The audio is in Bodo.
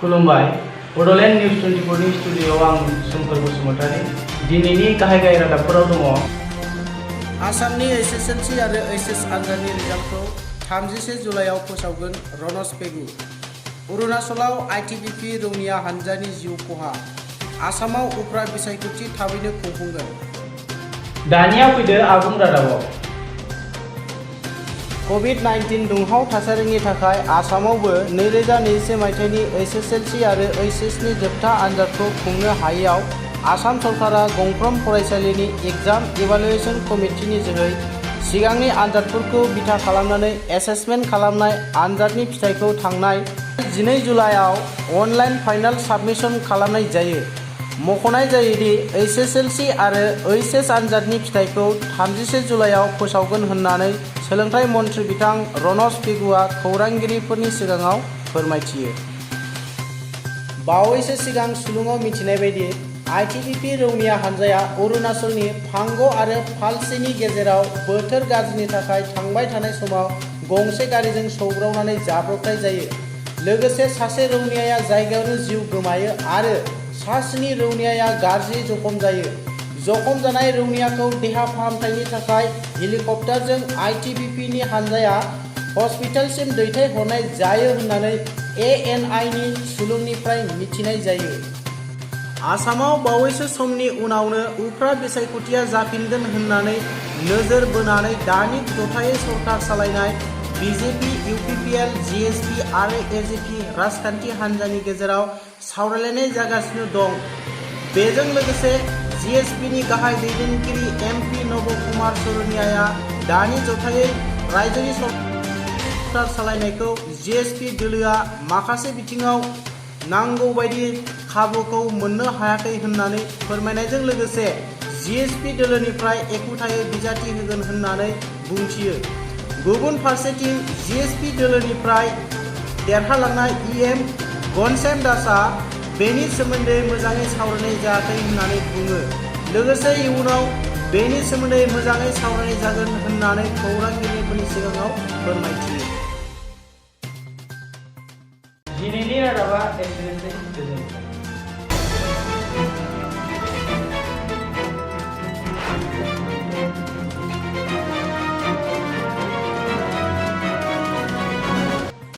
खुलुमबाय बड'लेण्ड निउस 24 नि स्टुडिय'आव आं सोमखोर बसुमतारी। दिनैनि गाहाय रादाबफोराव दङ। आसामनि एसएसएलसी आरो एचएस आनजादनि रिजाल्टखौ 31 जुलाइआव फोसावगोन रनज पेगु। अरुणाचलाव आईटीबीपी रौनिया हानजानि जिउ खहा। आसामाव उफ्रा बिसायख'थि थाबैनो खुंफुंगोन। दानिया फैदो आबुं रादाबाव। कभिड-19 दुंहाव थासारिनि थाखाय आसामावबो 2021 मायथाइनि एसएसएलसी आरो एचएसनि जोबथा आनजादखौ खुंनो हायैयाव आसाम सरकारा गंफ्रोम फरायसालिनि एग्जाम इभालुएसन कमिटिनि जोहै सिगांनि आनजादफोरखौ बिथा खालामनानै एसेसमेन्ट खालामनाय आनजादनि फिथायखौ थांनाय 12 जुलाइआव अनलाइन फाइनाल साबमिशन खालामनाय जायो। मख'नाय जायोदि एसएसएलसी आरो एचएस आनजादनि फिथायखौ 31 जुलाइआव फोसावगोन होननानै सोलोंथाइ मन्थ्रि बिथां रनज पेगुआ खौरांगिरिफोरनि सिगाङाव फोरमायथियो। बावैसो सिगां सुलुङाव मिथिनाय बायदि आईटीबीपी रौनिया हानजाया अरुणाचलनि फांग आरो फालसेनि गेजेराव बोथोर गाज्रिनि थाखाय थांबाय थानाय समाव गंसे गारिजों सौग्रावनानै जाब्रबथाय जायो। लोगोसे सासे रौनियाया जायगायावनो जिउ गोमायो आरो सा-7 रौनियाया गाज्रि जखम जायो। जखम जानाय रौनियाखौ देहा फाहामथायनि थाखाय हेलिकप्टारजों आईटीबीपीनि हानजाया हस्पिटालसिम दैथायहरनाय जायो होननानै एएनआईनि सुलुंनिफ्राय मिथिनाय जायो। आसामाव बावैसो समनि उनावनो उफ्रा बिसायख'थिया जाफिनगोन होननानै नोजोर बोनानै दानि जथायै सरकार सालायनाय बीजेपी, यूपीपीएल, जीएसपी आरो एजेपी राजखान्थि हान्जानि गेजेराव सावरायलायनाय जागासिनो दं। बेजों लोगोसे जीएसपीनि गाहाय दैदेनगिरि एमपी नब कुमार सरनियाया दानि जथायै रायजोनि सरकार सालायनायखौ जीएसपी दोलोआ माखासे बिथिङाव नांगौ बायदि खाबुखौ मोननो हायाखै होननानै फोरमायनायजों लोगोसे जीएसपी दोलोनिफ्राय एखुथायै बिजाथि होगोन होननानै बुंथियो। गुबुन फारसेथिं जीएसपी दोलोनिफ्राय देरहालांनाय इएम घनश्याम दासआ बेनि सोमोन्दै मोजाङै सावरायनाय जायाखै होननानै बुङो। लोगोसे इयुनाव बेनि सोमोन्दै मोजाङै सावरायनाय जागोन होननानै खौरांगिरिफोरनि सिगाङाव फोरमायथियो। दिनैनि रादाबा एसेनोसै। गोजोन्थों।